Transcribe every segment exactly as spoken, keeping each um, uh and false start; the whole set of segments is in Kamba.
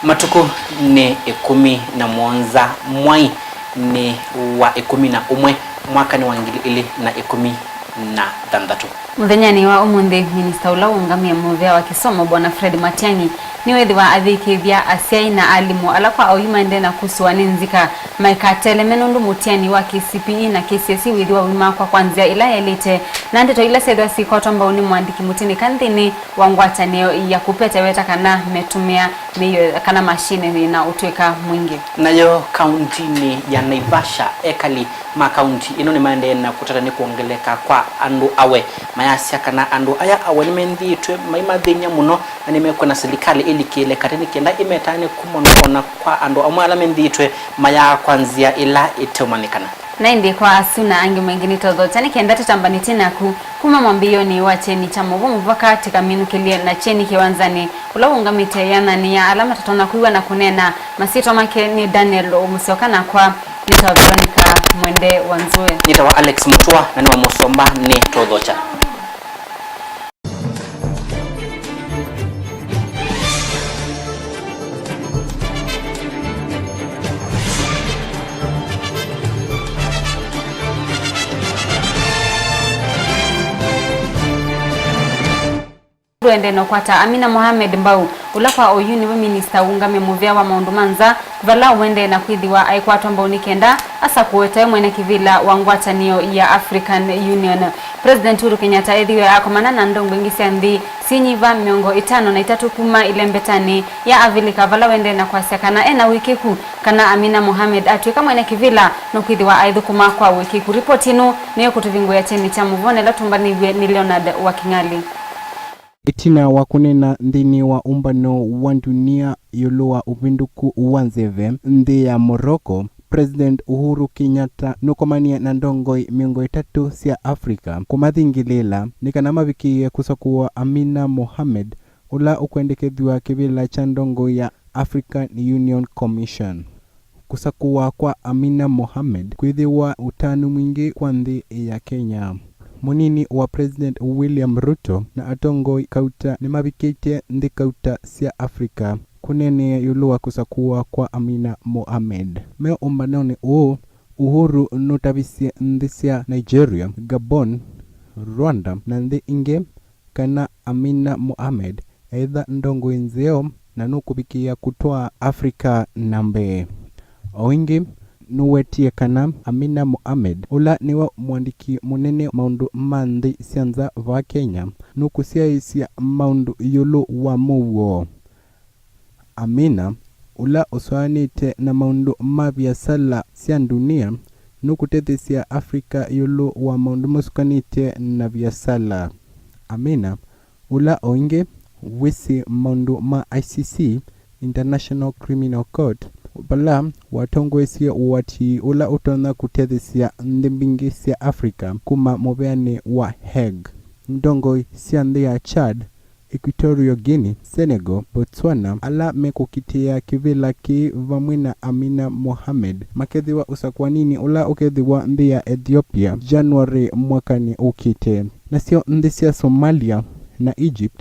Matukũ nĩ ĩkũmi na mũonza, mwai nĩ wa ĩkũmi na ũmwe, mwaka nĩ wa ngili ilĩ na ĩkũmi na thanthatũ. Mũthenyanĩ wa ũmũnthĩ, minista ũla ũũngamĩe mũvĩa wa kĩsomo, Bwana Fred Matiang'i, nĩwĩthĩwa ayĩkĩĩthya asyai na alimũ ala kwa oyu maendee na kusũwa nĩ nzika maikateleme, nũndũ mũtiani wa K C P E na K C S E wĩthĩwa ũimakwa kwa nzĩa ĩla yaĩlĩte, na ndeto ila syethĩwa sikwatwa mbau nĩ mũandĩki mũtĩnĩka nthĩnĩ wa ngwatanĩo ya KUPPET aweta kana metũmĩa mĩio kana mashini yĩna ũtw'ĩka mwingĩ. Nayo kauntinĩ ya Naivasha, ekali ma kaunti ĩno nĩmaendee na kũtata nĩ kwongeleka kwa andũ awe, mayasya kana andũ aya awe nĩmenthĩĩtwe maimathĩny'a mũno na nĩmekwenda silikalĩ ĩlikĩle katĩ nĩ kenda ĩmetanĩe kũmonokona kwa andũ amwe ala menthĩĩtwe mayaa kwa nzĩa ĩla ĩteũmanyĩkana. Na ĩndĩ kwa asu na angĩ maingĩ nĩtothokya nĩ kenda tũtambanĩtye naku kuma mwambĩĩonĩ wa kyeni kya mũvoo mũvaka tũkaminũkĩlye na kyeni kĩwanzanĩ ũla ũũngamĩte ĩananĩ ya ala matatonya kwĩw'a na kũneena. Masyĩtwa make nĩ Daniel Mũsyoka, nakwa nĩtawa Veronica Mwende wa Nzũe. Nĩtawa Alex Mũtua na nĩ wa Mũsomba nĩ tothokya. Tũendee na ũkwata Amina Mohamed mbau, ũla kwa oyu nĩwe minista ũũngamĩe mũvĩa wa maũndũ ma nza, vala ũendee na kwĩthĩwa aikwatwa mbau nĩ kenda asakũwe tawe mwene kĩvĩla wa ngwatanĩo ya African Union. President Uhuru Kenyatta ethĩwe akomana na ndongoi ingĩ sya nthĩ syĩnyiva mĩongo ĩtano na itatũ kuma ĩlembetanĩ ya Avilika, vala wendee na kwasya kana ena ũĩkĩĩku kana Amina Mohamed atw'ĩka mwene kĩvĩla, nũkwĩthĩwa aithũkũma kwa ũĩkĩĩku. Ripoti ĩno nĩyo kũtũvingũĩa kyeni kya mũvoo ĩla tũmbanĩw'e nĩ Leonard wa King'ali. Ĩtina wa kũneena nthĩnĩ wa ũmbano wa ndunia ĩũlũ wa ũvĩndũku wa nzeve nthĩ ya Morocco, President Uhuru Kenyatta nũkomanie na ndongoi mĩongo ĩtatũ sya Africa kũmathingĩlĩĩla nĩ kana mavikĩĩe kũsakũwa Amina Mohamed, ũla ũkwendekethw'a kĩvĩla kya ndongoi ya African Union Commission. Kũsakũwa kwa Amina Mohamed kwĩthĩwa ũtanu mwingĩ kwa nthĩ ya Kenya. Mũnini wa President William Ruto na atongoi kauta nĩmavikĩtye nthĩ kauta sya Africa kũneenea ĩũlũ wa kũsakũwa kwa Amina Mohamed. Me ũmbanonĩ ũũ, Uhuru nũtavisye nthĩ sya Nigeria, Gabon, Rwanda na nthĩ ingĩ kana Amina Mohamed eĩtha ndongoi nzeo na nũkũvikĩĩa kũtwaa Africa na mbee. O ĩngĩ, nũwetie kana Amina Mohamed, ũla nĩwe mũandĩki mũnene maũndũ ma nthĩ sya nza vaa Kenya, nũkũsyaĩĩsya maũndũ ĩũlũ wa mũuo. Amina, ũla ũsũanĩte na maũndũ ma viasala sya ndunia, nũkũtetheesya Africa ĩũlũ wa maũndũ masukanĩte na viasala. Amina, ũla o ĩngĩ wĩsĩ maũndũ ma I C C, International Criminal Court, vala watongoesye ũatii ũla ũtonya kũtetheesya nthĩ mbingĩ sya Africa kuma mũvĩanĩ wa Hague. Ndongoi sya nthĩ ya Chad, Equatorial Guinea, Senegal, Botswana, ala mekũkitĩĩa kĩvĩla kĩĩ vamwe na Amina Mohamed, makethĩwa ũsakũaninĩ ũla ũkethĩwa nthĩ ya Ethiopia, January mwakanĩ ũkĩte. Nasyo nthĩ sya Somalia na Egypt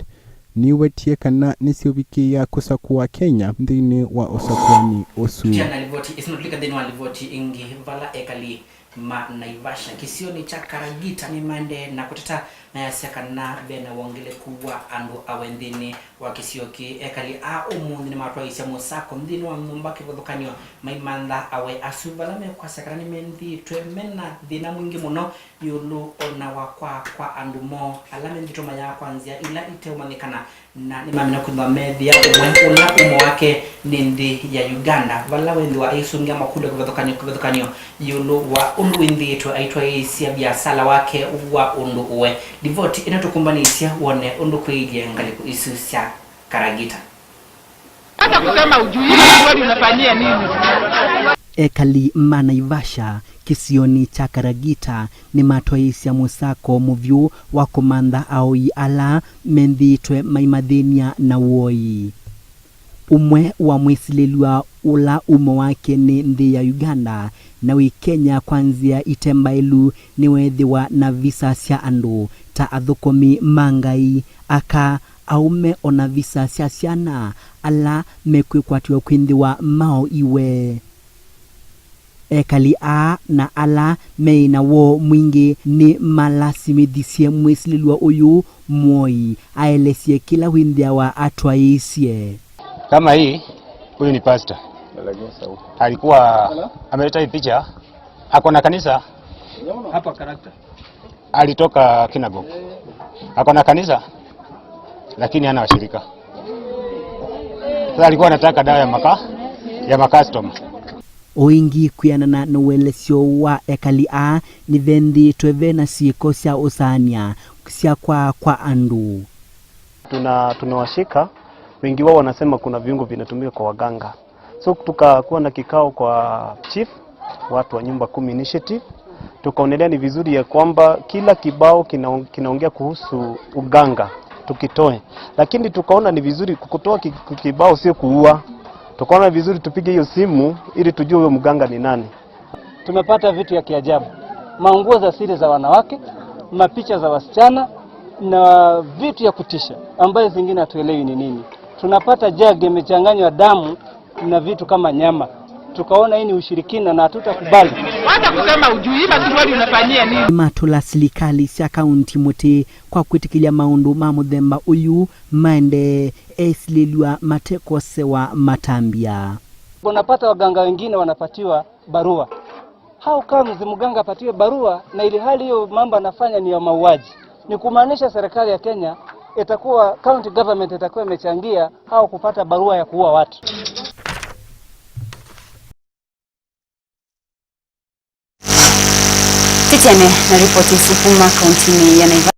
niwetie kana nĩsyũvikĩĩa kũsakũa Kenya nthĩnĩ wa ũsakũani ũsu. Tũtiana livoti ĩsu, na tũlika nthĩnĩ wa livoti ĩngĩ, vala ekali ma Naivasha kĩsionĩ kya Karagita nĩmaendee na kũteta, mayasya kana ve na wongeleku wa andũ awe nthĩnĩ wa kĩsio kĩĩ. Ekali aa ũmũnthĩ nĩmatwaĩĩsya mũsako nthĩnĩ wa nyũmba kĩvathũkany'o maimantha awe asu, vala mekwasya kana nĩmenthĩĩtwe me na thĩna mwingĩ mũno ĩũlũ ona wa kwaa kwa andũ moo ala menthĩĩtwe mayaa kwa nzĩa ila iteũmanyĩkana. Na nĩmamina kwĩthĩwa meethĩa ũmwe ũla ũmo wake nĩ nthĩ ya Uganda, vala wĩthĩwa aisũngĩa makũlyo kĩvathũkany'o kĩvathũkany'o ĩũlũ wa ũndũ wĩnthĩĩtwe aitwaĩĩsya viasala wake wa ũndũ ũwe. Livoti ĩno tũkũmbanĩsye wone ũndũ kwĩilyĩ ngalĩko isu sya Karagita. Hata kusema ujui kweli unafanyia nini? Ekali ma Naivasha kĩsionĩ kya Karagita nĩmatwaĩĩsya mũsako mũvyũ wa kũmantha aoi ala menthĩĩtwe maimathĩny'a na ũoi. Ũmwe wa mwĩsilĩlw'a ũla umo wake nĩ nthĩ ya Uganda na wĩ Kenya kwa nzĩa ite mbaĩlu nĩweethĩwa na visa sya andũ ta athũkũmi ma Ngai, aka, aũme, o na visa sya syana ala mekwĩkwatĩwa kwĩnthĩwa maoiwe. Ekali aa na ala meĩ na woo mwingĩ nĩmalasimĩthisye mwĩsilĩlw'a ũyũ Mwoi aelesye kĩla wĩnthĩawa atwaĩĩsye. Kama hii, huyu ni pastor. Alikuwa ameleta hii picha. Ako na kanisa. Hapa character. Alitoka Kinagop. Ako na kanisa, lakini hana washirika. Sasa alikuwa anataka dawa ya maka-, ya makastoma. O ĩngĩ, kwĩanana na ũelesyo wa ekali aa, nĩventhĩĩtwe ve na syĩko sya ũsaanĩa sya kwaa kwa andũ. Tuna-, tunawashika, wengi wao wanasema kuna viungo vinatumika kwa waganga. So tukakuwa na kikao kwa chief, watu wa Nyumba Kumi Initiative, tukaonelea ni vizuri ya kwamba kila kibao kina-, kinaongea kuhusu uganga tukitoe, lakini tukaona ni vizuri kutoa ki-, ki-, kibao sio kuua. Tukaona vizuri tupige hiyo simu ili tujue huyo mganga ni nani. Tumepata vitu ya kiajabu, manguo za siri za wanawake, mapicha za wasichana na vitu ya kutisha ambayo zingine hatuelewi ni nini. Tunapata jagi imechanganywa damu na vitu kama nyama. Tukaona hii ni ushirikina na hatutakubali. Wacha kusema ujui, hii masuruali unafanyia nini? Matũla silikalĩ sya kaunti mũtĩ kwa kwĩtĩkĩlya maũndũ ma mũthemba ũyu maendee esilĩlw'a matekosewa matambya. Unapata waganga wengine wanapatiwa barua. How comes mganga apatiwe barua na ili hali hiyo mambo anafanya ni ya mauaji? Ni kumaanisha serikali ya Kenya itakuwa, county government itakuwa imechangia hao kupata barua ya kuua watu. Tĩtene na ripoti isu kuma kauntinĩ ya Naivasha.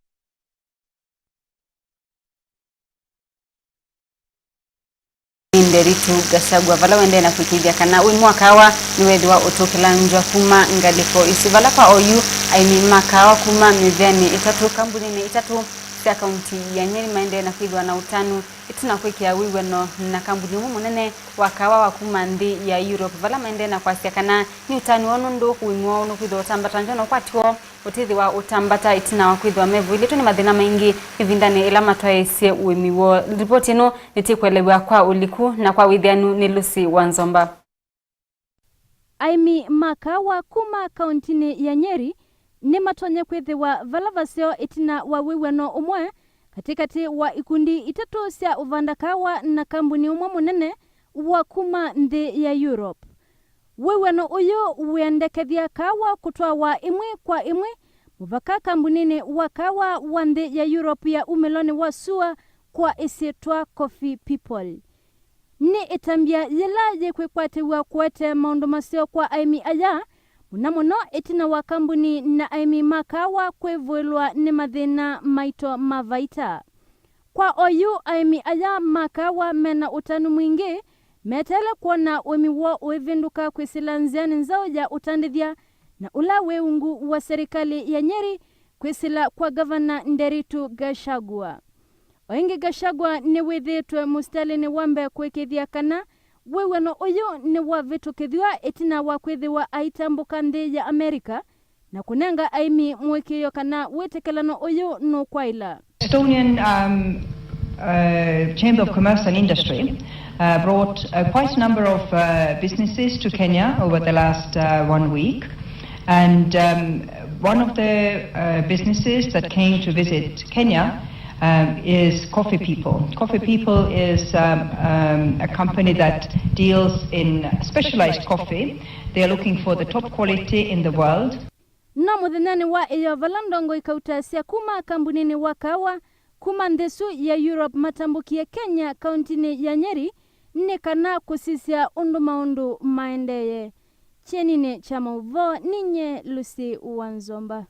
Nderitu Gachagua, vala wendee na kwĩkĩĩthya kana ũĩmi wa kaawa nĩweethĩwa ũtũkĩlangw'a kuma ngalĩko isu, vala kwa oyu aĩmi ma kaawa kuma mĩvĩanĩ ĩtatũ kambuninĩ itatũ sya kaunti ya Nyeri maendee na kwĩthĩwa na ũtanu ĩtina wa kwĩkĩa wĩw'ano na kambuni ũmwe mũnene wa kaawa wa kuma nthĩ ya Europe, vala maendee na kwasya kana nĩ ũtanu woo nũndũ ũĩmi woo nũkwĩthĩwa ũtambatanzw'a na ũkwati woo ũtĩthĩwa ũtambata ĩtina wa kwĩthĩwa mevũĩlĩtwe nĩ mathĩna maingĩ ĩvindanĩ ĩla matwaĩĩsye ũĩmi woo. Livoti ĩno nĩtĩkũelew'a kwa ũliku na kwa wĩthĩanu nĩ Lucy Wanzomba. Aĩmi ma kaawa kuma kauntinĩ ya Nyeri nĩmatonye kwĩthĩwa vala vaseo ĩtina wa wĩw'ano ũmwe katĩkatĩ wa ikundi itatũ sya ũvanda kaawa na kambuni ũmwe mũnene wa kuma nthĩ ya Europe. Wĩw'ano ũyũ wĩendekethya kaawa kũtwawa ĩmwe kwa ĩmwe mũvaka kambuninĩ wa kaawa wa nthĩ ya Europe ya umĩlonĩ wa sua kwa ĩsyĩtwa Coffee People. Nĩ ĩtambya yĩla yĩkwĩkwatĩw'a kũete maũndũ maseo kwa aĩmi aya, mũno mũno ĩtina wa kambuni na aĩmi ma kaawa kwĩvũĩlwa nĩ mathĩna maito ma vaita. Kwa oyu, aĩmi aya ma kaawa mena ũtanu mwingĩ meteele kwona ũĩmi woo ũivĩndũka kwĩsĩla nzĩanĩ nzaũ ya ũtandĩthya na ũla wĩ ungu wa serikali ya Nyeri kwĩsĩla kwa Gavana Nderitu Gachagua. O ĩngĩ, Gachagua nĩwĩthĩĩtwe mũsitalĩnĩ wa mbee kũĩkĩĩthya kana wĩw'ano ũyũ nĩwavĩtũkĩthw'a ĩtina wa kwĩthĩwa aitambũka nthĩ ya Amerika na kũnenga aĩmi mũĩkĩĩo kana wĩtĩkĩlano ũyũ nũkwaĩla. Estonian, um, uh, Chamber of Commerce and Industry, uh, brought, uh, quite a number of, uh, businesses to Kenya over the last, uh, one week. And, um, one of the, uh, businesses that came to visit Kenya, um, is Coffee People. Coffee People is, um, um, a company that deals in specialized coffee. They are looking for the top quality in the world. No mũthenyanĩ wa ĩyoo vala ndongoi kauta sya kuma kambuninĩ wa kaawa kuma nthĩ ĩsu ya Europe matambũkie Kenya kauntinĩ ya Nyeri nĩ kana kũsisya ũndũ maũndũ maendee. Kyeninĩ kya maũvoo, ninyie Lucy Wanzomba.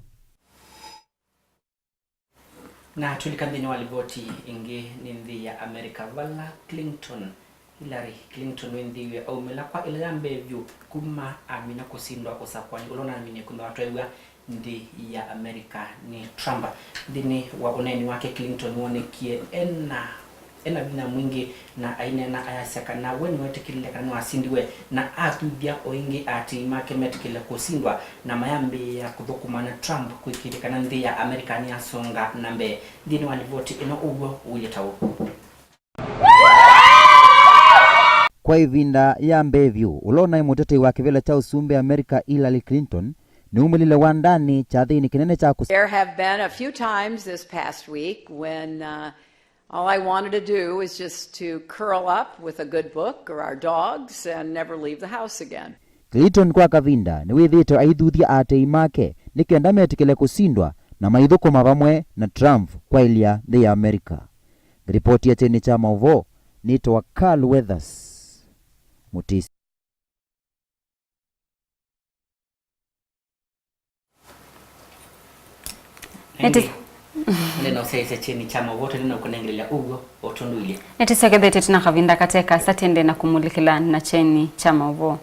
Na twĩlika nthĩnĩ wa livoti ĩngĩ, nĩ nthĩ ya America, vala Clinton, Hillary Clinton wĩnthĩiwe aumĩla kwa ĩla ya mbee vyũ kuma amina kũsindwa ũsakũani ũla ũnaminie kwĩthĩwa atwaĩw'a nthĩ ya America nĩ Trump. Nthĩnĩ wa ũneeni wake, Clinton wonekie ena Ena vinya mwingĩ na aineena ayasya kana we nĩwetĩkĩlile kana nĩwasindiwe, na athuthya o ĩngĩ aatĩĩi make metĩkĩle kũsindwa na mayambĩĩa kũthũkũma na Trump kũĩkĩĩthya kana nthĩ ya Amerika nĩyasonga na mbee. Nthĩnĩ wa livoti ĩno ũw'o ũilyĩ ta ũũ. Kwa ĩvinda ya mbee vyũ, ũla ũnaĩ mũtetei wa kĩvĩla kya ũsumbĩ Amerika Hillary Clinton nĩumĩlile wandanĩ kyathĩnĩ kĩnene kya kũs- There have been a few times this past week when, uh, all I wanted to do was just to curl up with a good book or our dogs and never leave the house again. Clinton kwa kavinda nĩwĩthĩĩtwe aithuthya aatĩĩi make nĩ kenda metĩkĩle kũsindwa na maithũkũma vamwe na Trump kwaĩlya nthĩ ya Amerika. Ripoti ya kyeni kya maũvoo nĩtawa Carl Weathers Mutisi. Nĩtĩ- Ĩndĩ, nĩnaũsyaĩĩsya kyeni kya maũvoo tũnĩ na ũkũnengelelya ũw'o o tondũ ilyĩ. Nĩtĩsyokethetye tũna kavinda kate kasa tĩende na kũmulĩkĩla na kyeni kya maũvoo.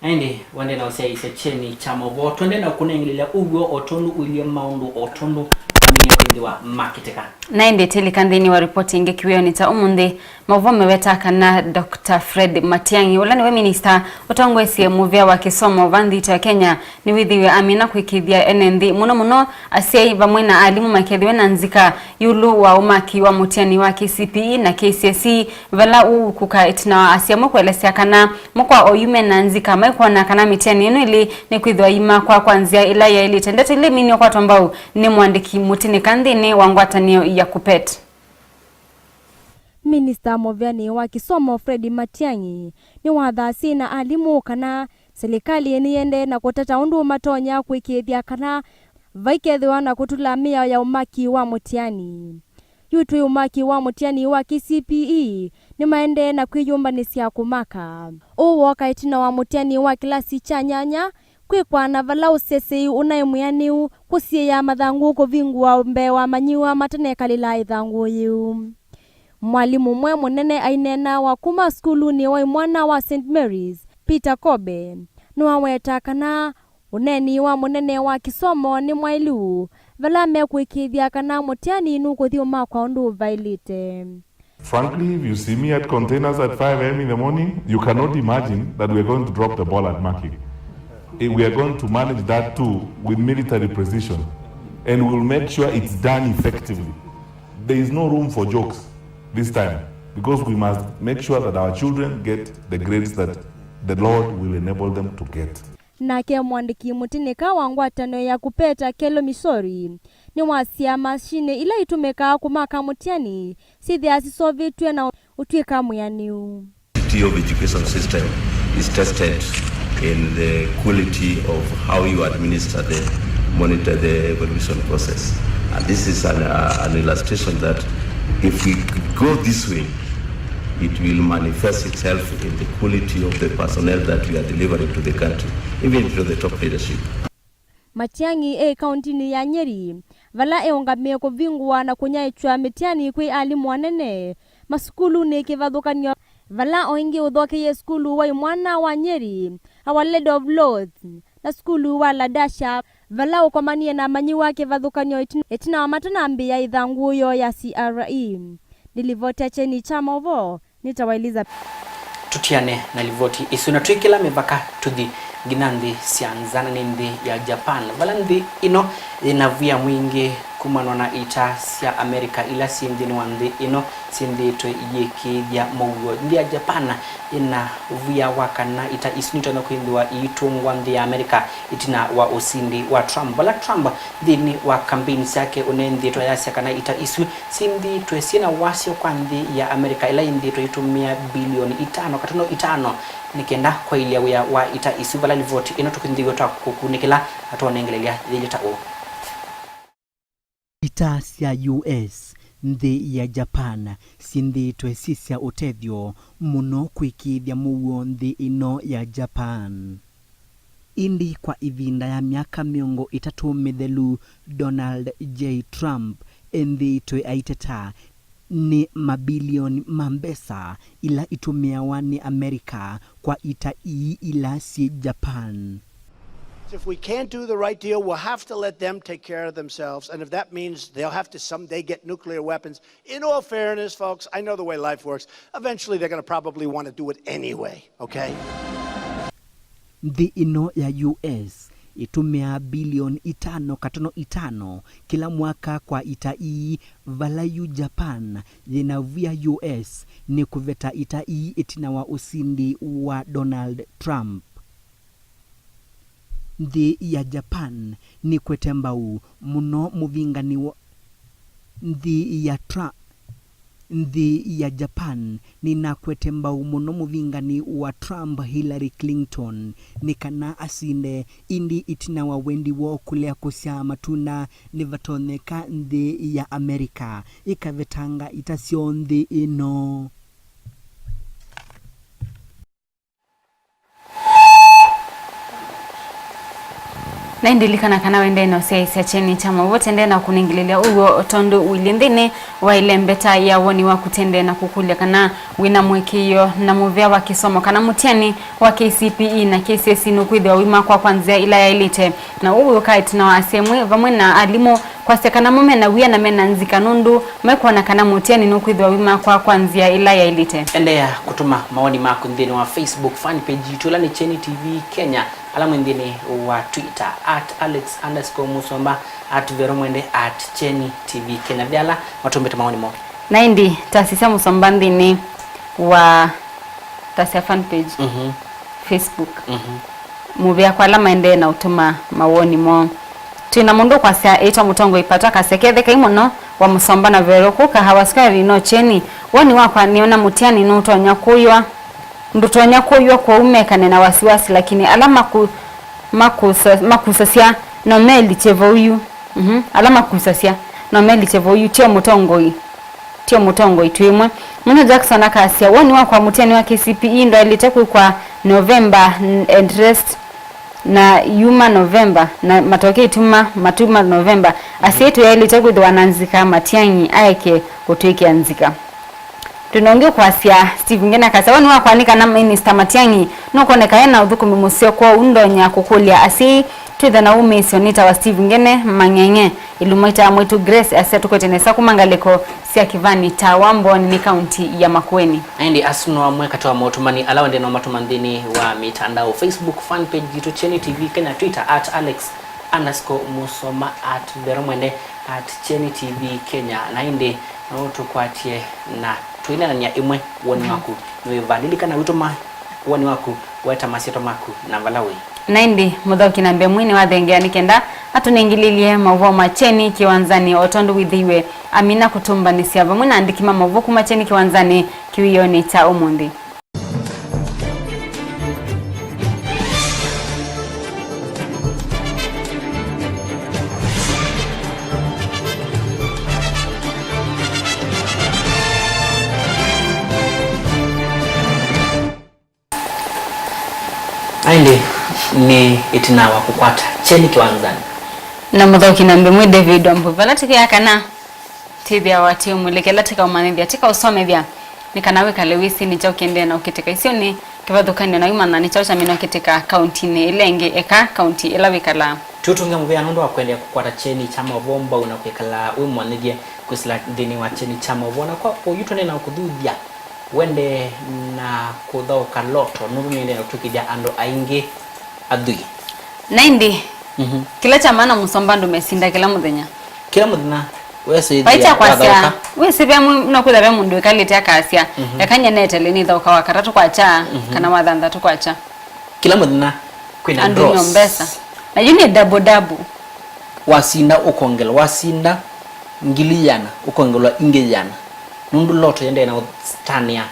Na ĩndĩ, wende na ũsyaĩĩsya kyeni kya maũvoo, twende na ũkũnengelelya ũw'o o tondũ ũilyĩ maũndũ o tondũ mamenye kwĩthĩwa makĩtĩka. Na ĩndĩ tĩlika nthĩnĩ wa ripoti ĩngĩ kĩwĩonĩ kya ũmũnthĩ, maũvoo meweta kana Doctor Fred Matiang'i, ũla nĩwe minista ũtongoesye mũvĩa wa kĩsomo va nthĩ itũ ya Kenya, nĩwĩthĩiwe amina kũĩkĩĩthya ene nthĩ, mũno mũno asyai vamwe na alimũ makethĩwe na nzika ĩũlũ wa ũmaki wa mũtiani wa K C P E na K C S E, vala ũũkũka ĩtina wa asyai amwe kũelesya kana mũkwa oyu mena nzika maikwona kana mĩtiani ĩno ĩlĩ nĩkwĩthĩwa imakwa kwa nzĩa ĩla yaĩlĩte. Ndeto ĩla ĩminĩe kwatwa mbau nĩ mũandĩki mũtĩnĩka nthĩnĩ wa ngwatanĩo ya KUPPET. Minista mũvĩanĩ wa kĩsomo Fred Matiang'i nĩwathasye na alimũ kana silikalĩ nĩyĩendee na kũtata ũndũ matonya kũĩkĩĩthya kana vaikethĩwa na kũtũla mĩao ya ũmaki wa mũtiani. Yu twĩ ũmaki wa mũtiani wa K C P E nĩmaendee na kwĩyũmbanĩsya kũmaka. Ũũ wooka ĩtina wa mũtiani wa kĩlasi kya nyanya kwĩkwa na vala ũsesei ũnaĩ mwĩanĩu kũsiĩĩa mathangũ kũvingũa mbee wa amanyĩw'a matanekalĩla ĩthangũ yĩu. Mwalimũ ũmwe mũnene aineena wa kuma sukulunĩ wa imwana wa Saint Mary's, Peter Kobe, nĩwaweta kana ũneeni wa mũnene wa kĩsomo nĩ mwaĩlu vala mekũĩkĩĩthya kana mũtiani nũkũthi ũmakwa ũndũ ũvaĩlĩte. Frankly, if you see me at containers at five a m in the morning, you cannot imagine that we are going to drop the ball at marking. Eh, we are going to manage that too with military precision, and we'll make sure it's done effectively. There is no room for jokes this time, because we must make sure that our children get the grades that the Lord will enable them to get. Nake mũandĩki mũtĩnĩka wa ngwatanĩo ya KUPPET Akello Misori nĩwasya masinĩ ila itũmĩkaa kũmaka mũtiani syĩthĩaa sisovĩtw'e na ũtw'ĩka mwĩanĩu. Quality of education system is tested in the quality of how you administer the, monitor the evaluation process. And this is an, uh, an illustration that if we go this way, it will manifest itself in the quality of the personnel that we are delivering to the country, even to the top leadership. Matiang'i e kauntinĩ ya Nyeri, vala eũngamĩe kũvingũa na kũnyaĩĩkya mĩtiani kwĩ alimũ anene masukulunĩ kĩvathũkany'o, vala o ĩngĩ ũthokeie sukulu wa imwana wa Nyeri, Our Lady of Lourdes, na sukulu wa Ladasha, vala ũkomanie na amanyĩw'a kĩvathũkany'o ĩtina, ĩtina wa matanambĩĩa ĩthangũ yoo ya C R E. Nĩ livoti ya kyeni kya maũvoo, nĩtawa Elizabeth. Tũtiane na livoti ĩsu na twĩkĩla mĩvaka tũthi nginya nthĩ sya nza, na nĩ nthĩ ya Japan, vala nthĩ ĩno yĩna via mwingĩ kumanwa na ita sya Amerika ila syĩ nthĩnĩ wa nthĩ ĩno syĩthĩĩtwe iyĩkĩĩthya mũuo. Nthĩ ya Japan yĩna via wa kana ita isu nitonya kwĩthĩwa iitũngwa nthĩ ya Amerika ĩtina wa ũsindi wa Trump. Vala Trump nthĩnĩ wa kambeini syake ũneenthĩtwe ayasya kana ita isu syĩthĩĩtwe syĩna wasyo kwa nthĩ ya Amerika ĩla yĩthĩĩtwe ĩitũmĩa bilioni itano katono itano nĩ kenda kwaĩlya wĩa wa ita isu, vala livoti ĩno tũkĩnthĩw'a twa kũkunĩkĩla na twonengelelya yĩilye ta ũũ. Ita sya U S nthĩ ya Japan syĩthĩĩtwe syĩ sya ũtethyo mũno kwĩkĩĩthya mũuo nthĩ ĩno ya Japan. Ĩndĩ kwa ĩvinda ya myaka mĩongo ĩtatũ mĩthelu, Donald J Trump ethĩĩtwe aiteta nĩ mabilioni ma mbesa ila itũmĩawa nĩ Amerika kwa ita ii ila syĩ Japan. If we can't do the right deal, we'll have to let them take care of themselves. And if that means they'll have to someday get nuclear weapons, in all fairness, folks, I know the way life works. Eventually, they're gonna probably wanna do it anyway, okay? Nthĩ ĩno ya U S ĩtũmĩaa bilioni itano katono itano kĩla mwaka kwa ita ii, vala yu Japan yĩna vu ya U S nĩ kũveta ita ii ĩtina wa ũsindi wa Donald Trump. Nthĩ ya Japan nĩkwete mbau mũno mũvingani wa nthĩ ya Tra-, nthĩ ya Japan nĩnakwete mbau mũno mũvingani wa Trump, Hillary Clinton, nĩ kana asinde, ĩndĩ ĩtina wa wendi woo kũlea kũsyaa matunda, nĩvatonyeka nthĩ ya Amerika ĩkavetanga ita syoo nthĩ ĩno. Na ndilikana kana wendee na ũsyaĩĩsya kyeni kya maũvoo, tendee na kũnengeleelya ũw'o tondũ ũilyĩ nthĩnĩ wa ĩlembeta ya woni waku, tendee na kũkũlya kana wĩ na mũĩkĩĩo na mũvea wa kĩsomo kana mũtiani wa K C P E na K C S E nũkwĩthĩwa ũimakwa kwa nzĩa ĩla yaĩlĩte. Na ũu wĩũkaa ĩtina wa asyai amwe vamwe na alimũ kwasya kana mo mena wia na mena nzika nũndũ mekwona kana mũtiani nũkwĩthĩwa ũimakwa kwa nzĩa ĩla yaĩlĩte. Endeea kũtũma mawoni maku nthĩnĩ wa Facebook fan page yitũ, ĩla nĩ Kyeni T V Kenya, ala mwĩ nthĩnĩ wa Twitter, at alex underscore musomba, at vero mwende, at kyeni T V Kenya. Ve ala matũmbĩte mawoni moo. Na ĩndĩ tasisya Musomba nthĩnĩ wa tasya fan page, mhm, Facebook. Mhm. Mũvea kwa ala maendee na ũtũma mawoni moo. Twĩ na mũndũ ũkwasya ĩtwa Mũtongoi Pato akasya, "Ketheka mũno wa Mũsomba na Vero kũ Kahawa Sukari no Kyeni. Woni wakwa nĩona mũtiani nũtonya kũywa, ndũtonya kũywa, kwoou mekane na wasiwasi, lakini ala maku-, makusa-, makusasya no melikye vau yu." Mhm. Ala makusasya no melikye vau yu, tio mũtongoi. Tio mũtongoi twĩ ĩmwe. Mũnyo Jackson akasya, "Woni wakwa, mũtiani wa K C P E ndwaĩlĩte kwĩkwa November n-, and rest na yuma November, na matokeo ituma matuma November. Asyai tũyaĩlĩte kwĩthĩwa na nzika, Matiang'i aeke kũtwĩkĩa nzika." Twĩ na ũngĩ ũkwasya, Steve Ngene akasya, "Woni wakwa nĩ kana Minista Matiang'i nũkoneka e na ũthũkũmi mũseo, kwoou ndonya kũkũlya asyai twĩthe na wũmĩĩsyo." Nĩtawa Steve Ngene Mang'eng'e. Ĩlumo ĩtaa mwĩĩtu Grace asya tũkwete nesa kuma ngalĩko sya Kĩvani Tawa, Mbooni nĩ kaunti ya Makueni. Na ĩndĩ asu no amwe katĩ wa maũtũmani ala wendee no matũma nthĩnĩ wa mitandao, Facebook fan page yitũ Kyeni T V Kenya, Twitter at alex underscore musoma, at vero mwende, at Kyeni T V Kenya. Na ĩndĩ no tũkwatye na tũineenany'a ĩmwe woni waku nĩ wĩva. Lilikana wĩtũma woni waku, weta masyĩtwa maku na vala wĩ. Na ĩndĩ, mũthaũki namba ĩmwe nĩwathengeea nĩ kenda atũnengilĩlye maũvoo ma Kyeni Kĩwanzanĩ, o tondũ wĩthĩiwe amina kũtũmbanĩsya vamwe na andĩki ma maũvoo kuma Kyeni Kĩwanzanĩ kĩwĩonĩ kya ũmũnthĩ. Na ĩndĩ nĩ ĩtina wa kũkwata Kyeni Kĩwanzanĩ. Na mũthaũki namba ĩmwe David Wambui, vala tũkĩa kana twĩthĩawa twĩ ũmũlĩkĩla, tũkaũmanyĩthya, tũkaũsomethya, nĩ kana wĩkale wĩsĩ nĩ kyaũ kĩendee na ũkĩtĩka isionĩ kĩvathũkany'o na wĩmanya nĩ kyaũ kyamina ũkĩtĩka kauntinĩ ĩla ĩngĩ, eka kaunti ĩla wĩkalaa. Tũtũngĩa mũvea nũndũ wa kũendeea kũkwata kyeni kya maũvoo mbau na kwĩkala wĩmũmanyĩthye kwĩsĩla nthĩnĩ wa kyeni kya maũvoo. Na kwa ũyu tũneenaa kũthuthya, wendee na kũthaũka loto, nũndũ nĩendee na kũtwĩkĩthya andũ aingĩ athui. Na ĩndĩ, mhm, kĩla kya maana Mũsomba andũ mesinda kĩla mũthenya. Kĩla mũthenya, wesĩthĩa vai kya kwasya, wathaũka. Wĩsĩ ve mũ-, no kwĩtha ve mũndũ wĩkalĩte akasya, mhm, "Eka nye netele nĩthaũka wa katatũ kwakya, mhm, kana wa thanthatũ kwakya." Kĩla mũthenya, kwĩna andũ draws. No mbesa. Na yu nĩ double double. Wasinda ũkongelwa, wasinda ngili ĩana, ũkongelwa ingĩ ĩana. Nũndũ loto yendee na ũtanĩa,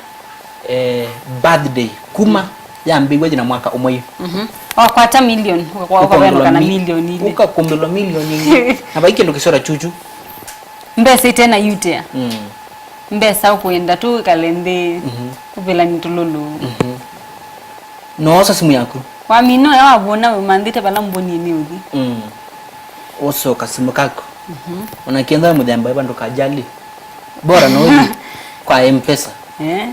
eh, birthday kuma yambĩw'a yĩna mwaka ũmwe yu. Mhm. Wakwata million, ũka-, ũkavenũka na million ilĩ. Ũkakumbĩlwa million ilĩ. Na vai kĩndũ kĩsora chuchu. Mbesa ite na yutea. Mm. Mbesa ũkwenda tu wĩkale nthĩ, mhm, ũvĩlani tũlũlũ. Mhm. Noosa simũ yaku. Wamina ũya wavũna wĩmanthĩte vala mbũni nĩ ũthi. Mm. Ũsoka simũ kaku. Mhm. Ona kĩenda mũthemba ĩva ndũkajali. Bora no ũthi kwa M-Pesa. Eh.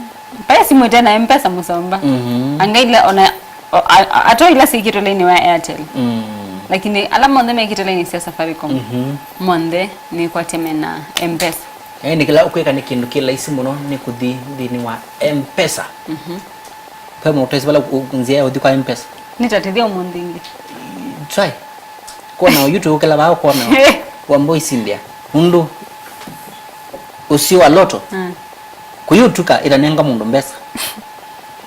Paya simũ ĩte na M-Pesa mũsomba. Mhm. Anga ila ona o- a- a- ato ila sikitwe laini wa Airtel. Mm. Lakini ala monthe mekite laini sya Safaricom. Mhm. Monthe nĩkwatya mena M-Pesa. Yaani kĩla ũkwĩka nĩ kĩndũ kĩ laisi mũno nĩ kũthi nthĩnĩ wa M-Pesa. Mhm. Pe mũtesi vala u- nzĩa ya ũthi kwa M-Pesa. Nĩtatĩthya ũmũnthĩ ĩngĩ. Try. Kona ũyu tũũkĩla vaa ũkona wamba ũisindĩa. Nũndũ ũsio wa loto. Mm. Kũyũtuka ĩtanenga mũndũ mbesa.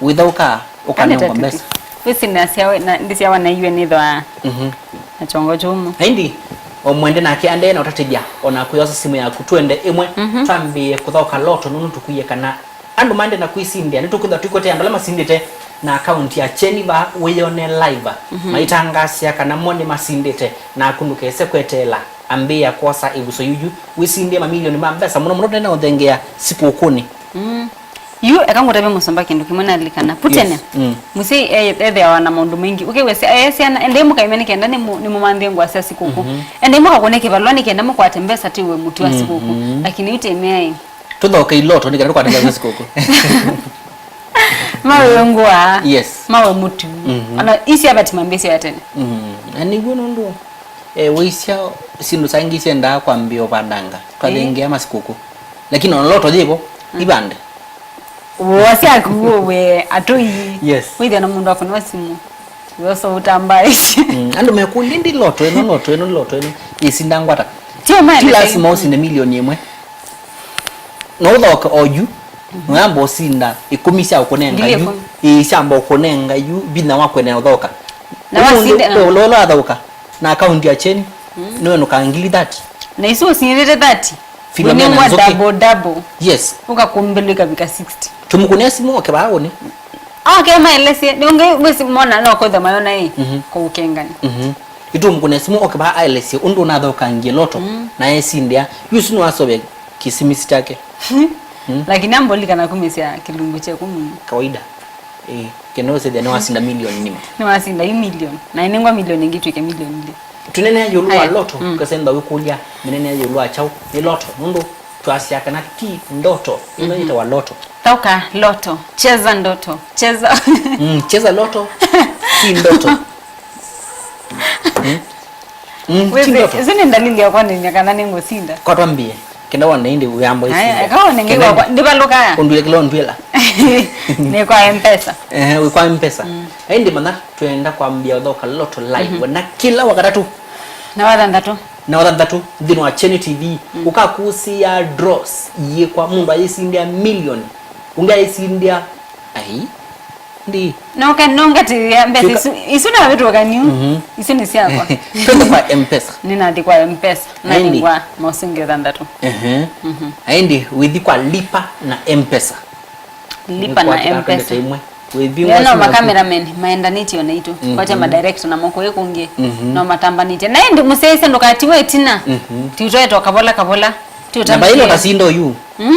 Wĩthaũka ũkanengwa mbesa. Wĩsindasya we- na- ndĩsyawa na iwe nĩthwaa. Mhm. Na kyongo kyũmũ. Na ĩndĩ o mwende nake andee na ũtatĩthya, o naku yosa simũ yaku twende ĩmwe, mhm, twambĩĩe kũthaũka loto nũndũ tũkwĩe kana andũ maende na kwĩsindĩa. Nĩtũkwĩthwa twĩkwete andũ ala masindĩte na akaunti ya Kyeni vaa wĩyone live, mhm, maitangaasya kana mo nĩmasindĩte, naku ndũkese kweteela. Ambĩĩa kwosa ĩvuso yuyu, wĩsindĩe mamilioni ma mbesa, mũno mũno tũnena ũthengeea sikũkũnĩ. Mm. Yu, eka ngũtavye mũsomba kĩndũ kĩmwe nalikana. Putene. Yes. Mm. Mũsyai e- ethĩawa na maũndũ maingĩ. Ũkew'e sya- e syana, endei mũkaimya nĩ kenda nĩmũ- nĩmũmanthĩe ngũa sya sikũkũ. Mhm. Endei mũkakũne kĩvalũa nĩ kenda mũkwate mbesa tiwe mũtu wa sikũkũ. Mhm. Lakini yu tĩmĩai. Tũthoke iloto nĩ kenda tũkwate mbesa sya sikũkũ. Mawĩngũa. Yes. Mawe mũtu. Mhm. Ona isi abati mambĩsyo ya tene. Mm. Na nĩw'o nũndũ eh, wĩsya syĩndũ sangĩ syendaa kwambĩa ũvandanga. Twathengeea masikũkũ. Lakini ona loto yĩvo, mm, ivande. Woo syaku we atũi. Yes. Wĩthĩa na mũndũ akũnwa simũ. Yoso ũtambaisye. Mm, andũ mekũlya ndi loto ĩno, loto ĩno, loto ĩno. Ĩsinda ngwata. Ti ũmaelesya. Ti lazima ũsinde milioni ĩmwe. No ũthoke oyu, noyamba ũsinda ĩkũmi sya ũkũnenga yu, ĩĩ syamba ũkũnenga yu, vinya wa kũenea ũthoka. Na ũmũnthĩ wasinde- we ũla ũla wathaũka na akaunti ya Kyeni, mm, nĩwenũkaa ngili thirty. Na isu ũsindĩte thirty. Filomena ũnengwa Nzũkĩ. Double double. Yes. Ũkakumbĩlwa ikavika sixty. Tũmũkũnĩa simũ oke vaa ũnĩ. Oke maelesye, nĩũngĩ wĩsi mona no kwĩthwa mayona ĩ, mhm, kũũkengani. Mhm. Itũmũkũne simũ oke vaa aelesye ũndũ ũnathaukangie loto, mm, na esindĩa. Yu ũsu nĩwasovya kĩsimisi kyake. Mm. Lakini ambolikana kumĩsya kĩlungu kyeku mũno. Kawaida. Eh, kĩndũ ũsethĩa nĩwasinda milioni nima. Nĩwasinda yu milioni. Na ĩnengwa milioni ĩngĩ twĩke milioni ilĩ. Tũnenea ĩũlũ wa loto, mm, ũkasenda wĩkũlya, mĩnenea ĩũlũ wa kyaũ nĩ loto, nũndũ twasya kana ti ndoto, ĩno, mhm, yĩtawa loto. Thauka loto, cheza ndoto, cheza. Mm, cheza loto, si ndoto. Mm. Mm, ti ndoto. Isu nĩ ndalili ya kwonany'a kana nĩngũsinda. Kwa twambie, kenda wone ĩndĩ wĩambo ĩsinda. Aya, eka wone ngai wakwa, ndivalũkaa. Ũndwĩle kĩla ũndwĩla. Nĩ kwa M-Pesa. Eh, wĩ kwa M-Pesa. Mm. Ĩndĩ manya, twenda kwambia ũthaũka loto live. Mhm. Na kĩla wakatatũ. Na wathanthatũ. Na wathanthatũ, nthĩnĩ wa Kyeni T V. Mm. Ũkakusĩa draws yĩkwa mũndũ ayĩsindĩa milioni. Ũngĩ ayĩsindĩa, ai, ndi. Noka, nongatĩĩa mbesa isu, isu navĩtũkaniu. Mhm. Isu nĩ syakwa. Twende kwa M-Pesa. Nĩnathi kwa M-Pesa. Nathi ngwa maũsũngĩo thanthatũ. Ehe. Mhm. Aindi, wĩthi kwa Lipa na M-Pesa. Lipa na M-Pesa. Ĩmwe. Wĩthi no macameramen maendanĩtye o naitũ. Mhm. Kwakya madirector namo kũĩ kũngĩ. Mhm. No matambanĩtye. Na ĩndĩ mũsyaĩĩsya ndũkatiwe ĩtina. Mhm. Tiũtwaĩtwa kavola kavola. Tiũtambanĩtye. Na vaĩla ũtasinda ũyu. Mm?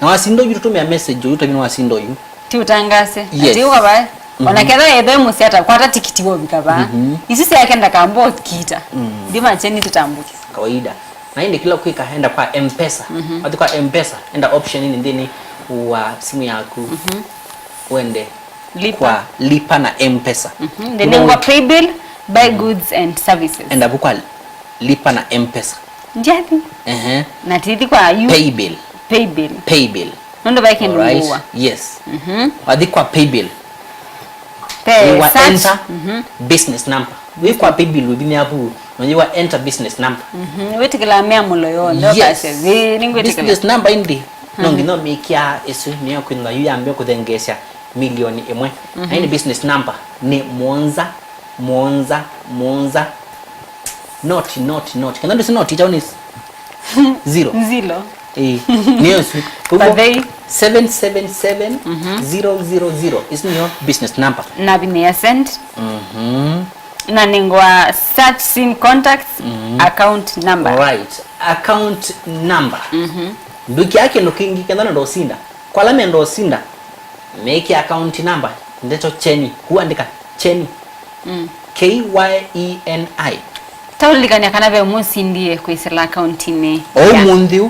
Na wasinda ũyu tũtũmĩa message ũyu tavina wasinda ũyu. Tiũtangase. Yes. Ati ũka vae. Ona ketha ethwe mũsyata kwata tikiti wovika vaa. Mhm. Isu syake ndakamba ũkita. Mm. Ndima Kyeni tũtambũke. Kawaida. Na ĩndĩ kĩla ũkwĩka, enda kwa M-Pesa. Mhm. Wathi kwa M-Pesa, enda option nĩ nthĩnĩ wa simũ yaku. Mhm. Wende lipa. Kwa Lipa na M-Pesa. Mhm. Nthĩnĩ wa paybill, buy goods and services. Enda vu kwa Lipa na M-Pesa. Ndyathi. Ehe. Na tithi kwa yu. Paybill. Paybill. Paybill. Nũndũ vai kĩndũ ngũa. Yes. Mhm. Wathi kwa paybill. Pe search. Enter business number. Wĩ kwa paybill wĩvinya vu, na wĩwa enter business number. Mhm. Wĩtĩkĩlaa mĩamũlo yonthe. Yes. Ũkasya, "Ĩĩ, nĩngwĩtĩkĩla." Business number ĩndĩ, no nginya ũmĩkĩa ĩsu, nĩyo kwĩthwa yu yambĩa kũthengeesya milioni ĩmwe. Mhm. Na ĩndĩ business number nĩ mũonza, mũonza, mũonza. Noti, noti, noti. Kana ndũsĩ noti, ĩtaũ nĩ zero. Zero. Ĩĩ, nĩyo ĩsu. Ũguo, seven seven seven, zero zero zero. Ĩsu nĩyo business number. Na vinya ya send. Mhm. Na nĩngwa search sim contacts, account number. Right. Account number. Mhm. Ndwĩkĩa kĩndũ kĩngĩ, kenda nenda ũsinda. Kwa ala menda ũsinda, mekĩa account number, ndeto Kyeni. Kũu andĩka Kyeni. Mm. K Y E N I. Taulilikany'a kana ve mũsindie kwĩsĩla akauntinĩ. O ũmũnthĩ ũũ,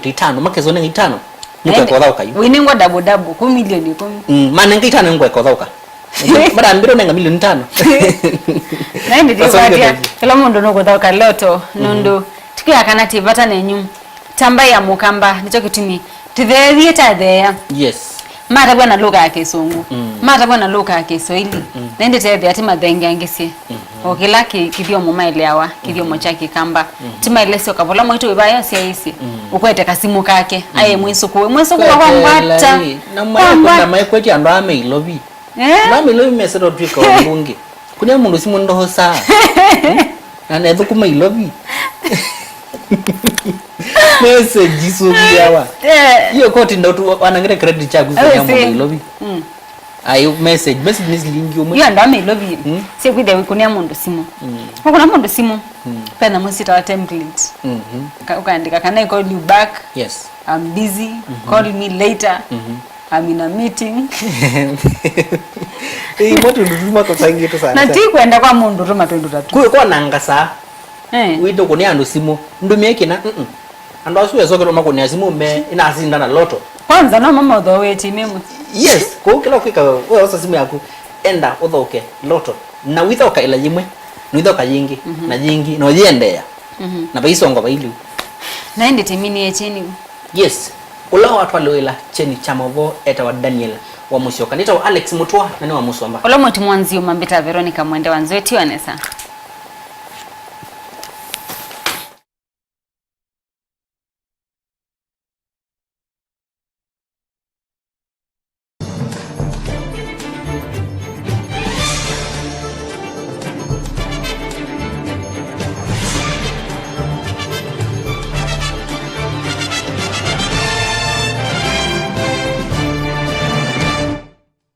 milioni ta itano, makesa ũnenga itano. Nĩkweka ũthaũka yu. Ũinengwa double double, kũ milioni ikũmi. Mm, manenga itano nĩkweka ũthaũka. Marambira ũnenga milioni tano. Na ĩndĩ ndĩkwatya, kĩla mũndũ nũkũthaũka loto, nũndũ tũkwĩa kana twĩ vata nenyu. Ta mbaĩ ya Mũkamba, nĩkyo kĩtumi tũtheethie tatheea. Yes. Matavw'a na lũka ya Kĩsũngũ. Mm. Matavw'a na lũka ya Kĩswaili. Mm. Na ĩndĩ teethĩa ti mathengeangĩsye. Mm-hmm. O kĩla kĩ-, kĩthyomo maeleawa, kĩthyomo kya Kĩkamba. Mm-hmm. Ti maelesyo kavola mwaitũ wĩva yasyaĩĩsye. Mm. Ũkwete kasimũ kake. Mm. Aye mwĩsũkũe. Mwĩsũkũe kwambata. Kwetela ĩ. Na mwae-, kwamba- na maekwetya andũ aa me Ilovi. Eh? Na mĩlũi meseta ũtw'ĩka ũndũ ũngĩ. Kũnĩa mũndũ simũ ndosaa. Na nethũkũma Ilovi. Message isũviawa. Eh. Hiyo koti ndo tu wanangire credit chaku kũnĩa mũndũ Ilovi. Mm. Ai message, message nĩ silingi ũmwe. Hiyo ndo ame Ilovi. Mm. Sio kwithe kũnĩa mũndũ simũ. Mm. Kũnĩa mũndũ simũ. Mm. Pena mũsita wa template. Mhm. Ka-, ũkaandĩka, "Can I call you back?" Yes. "I'm busy. Mhm. Call me later. Mhm. I'm in a meeting." Ĩĩ, mo tũndũ tũtuma tũtangĩtũ sana. Na ti kwenda kwa mũndũ tũma twĩndũ tatu. Kwĩ kwa nanga saa. Eh. Wĩtũ kũnĩ andũ simũ. Ndũmie kĩna, mm-mm. Andũ asu esoketwe makũnĩa simũ me inasinda na loto. Kwanza no mamaũthooetye me mũsyĩ. Yes, kũu kĩla ũkwĩka, weosa simũ yaku, enda ũthoke loto. Na withoka ĩla yĩmwe, na withoka yĩngĩ, na yĩngĩ, na ũyĩendeea. Na vaisongo vailiu. Na ĩndĩ tĩminie kyeni. Yes, ũla watwalĩwĩla kyeni kya maũvoo etawa Daniel wa Mũsyoka. Nĩtawa Alex Mũtwa na nĩ wa Mũsomba. Ũla mwĩtu mwanziũ mambĩta Veronica Mwende wa Nzweti wa Nesa.